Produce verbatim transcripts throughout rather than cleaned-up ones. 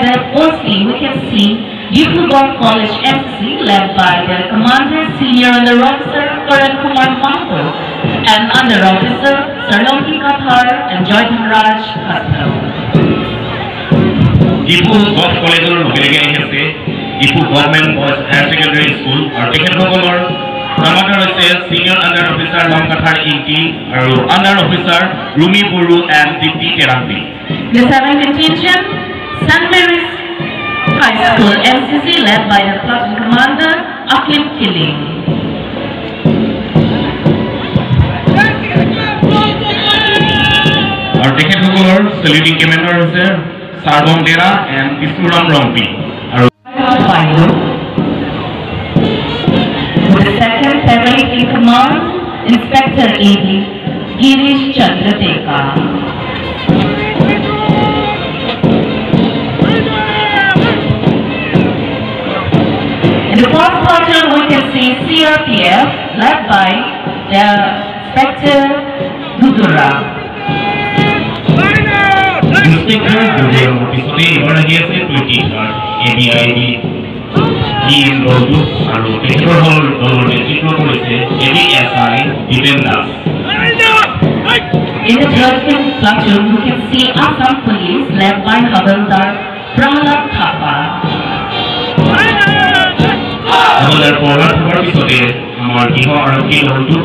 Firstly, we can see Diphu Govt College N C C, led by the Commander Senior Under Officer Karan Kumar Mahato and Under Officer Sarlongki Kathar and Joy Dhanraj Kathar. Diphu Govt College-ৰ লগে লগে আহি আছে Diphu Government Boys Higher Secondary School আৰু তেখেতসকলৰ Commander হৈছে Senior Under Officer Lam Kathar Ingti আৰু Under Officer Rumi Buru and Dipti Terangpi. The seventh contingent, Saint Mary's High School N C C, led by the platoon commander Aklip Killing. আৰু তেখেতসকলৰ Saluting Commander হৈছে Sarbong Dera and Bishnuram Rongpi আৰু Pilot. The second family in command, Inspector A D Girish Chandra Deka. In the first platoon, we can see C R P F led by the Inspector Dudura. Inspector Dudurar পিছতে এবাৰ আহি আছে twenty third A D I D team দলটো আৰু তেখেতৰ দল, দলৰ নেতৃত্ব কৰিছে এ D S I Dipen Das. In the third platoon, you can see Assam Police led by Havildar Prahlad Thapa. Havildar Prahlad Thapaৰ পিছতে আমাৰ গৃহ আৰক্ষী দলটো,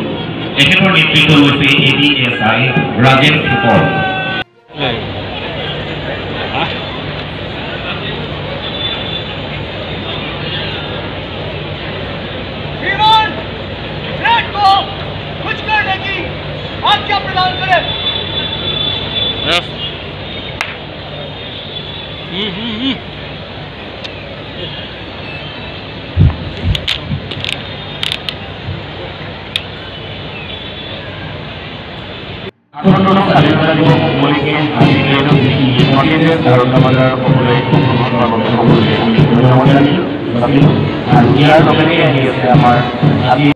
তেখেতৰ নেতৃত্ব লৈছে A D S I Rajen Phukan. श्रीमान, रेड को कुछ करने की आज्ञा प्रदान करें। সাধাৰণতে স্বাধীনতা দিৱস উপলক্ষে আজি ইয়াত বিশেষ ইম্পৰ্টেণ্ট আৰু আমাৰ সকলোৱে আৰু ইয়াৰ লগতে আহি আছে আমাৰ আজি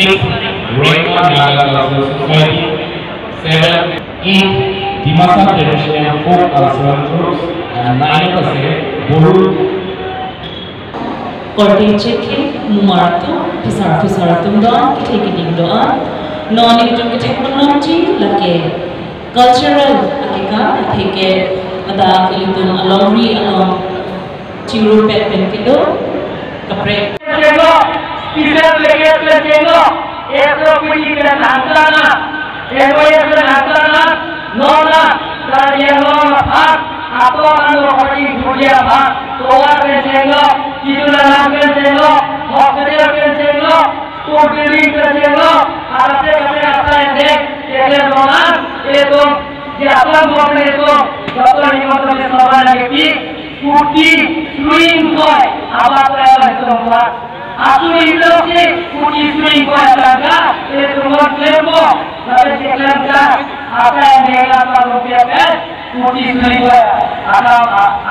Sixth, Royal Naga Cultural Society. Seven, eight, Dimasa Traditional Folk Cultural Groups. And nine, Boru. Korte chekhe mumar atum, phisar phusar atum do-an, kethe keding do-an. Non ilitum kethek ponlongji lake cultural akekang, atheke ladak ilitum alongri along chiru pet pen kedo kaprek. Chenglo, special package pen chenglo, eso kuji pen hantana, M O S pen hantana, nona, Karbi Anglong aphan, ato ano kori India aphan, tovar pen chenglo, kitu lalang pen chenglo, hospital pen chenglo, school building pen chenglo, arate kami apa yang dek, yang nona, itu, ya apa mau itu, Doctor Himanta Biswa Sarma lagi, kuti sering koi, apa apa yang itu buat. Asuri itu si kuti sering koi tangga, itu buat lembo, tapi si kelemka, apa yang dia kata rupiah kan, kuti sering koi, akal,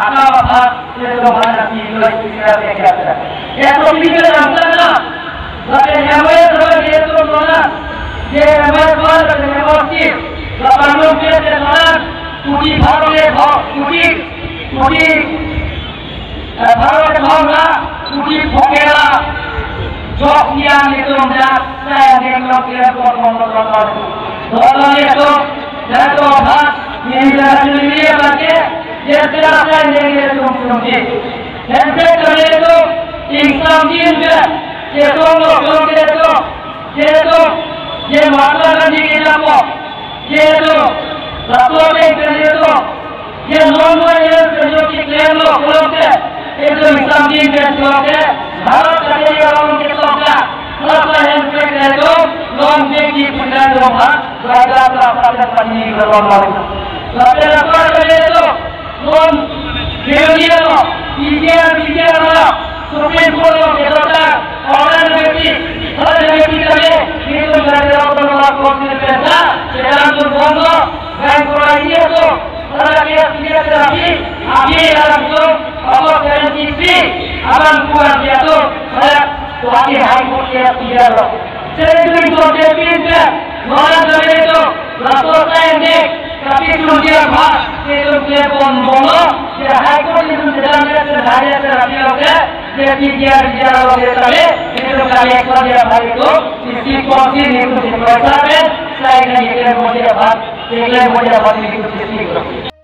akal apa, itu mana si itu kita kerja. Ya, tapi kita lakukan, tapi yang mana terus dia turun mana, dia yang mana keluar dari emosi, lapan rupiah dia mana, kuti baru dia, kuti, kuti, eh, baru dia, kuti pokela, jok yang itu, saya dia kalau dia buat ngomong-ngomong. Tolong ya to, ya to ha, ni ya ni ya bangke, ya jelas kan ya ni tum tum di. Hemprek kami itu, ingsamjin ya, ya tong lo, tong ya to, ya to, ya Mahatma Gandhi ke napo, ya to, lapu yang kami itu, ya non non ya kerja di klem lo, pulang ke, itu ingsamjin ya pulang ke, Bharat ka ya orang ke tong ka, rasa hemprek itu, non beki punya rumah, raja rasa dan pani berlomba. Tapi apa kami itu, non, dia dia lo, dia dia lo, Supreme Court lo, kita orang beki, orang beki kami, itu dari orang orang konstitusi, sedang tu bondo, dan kurang dia tu, orang dia dia terapi, abi orang tu, apa kalian isi, abang kurang dia tu, saya tu hati hai dia dia lo. Saya itu itu dia pindah, orang dari itu, lalu saya ini, tapi itu dia apa, itu dia pun bondo, dia hai pun itu sedang dia terhadap terapi oke, dia dia dia lo dia tadi, itu kami ekor dia hari itu, isi porsi itu di perasaan, saya ini dia mau dia apa, dia mau dia apa itu isi.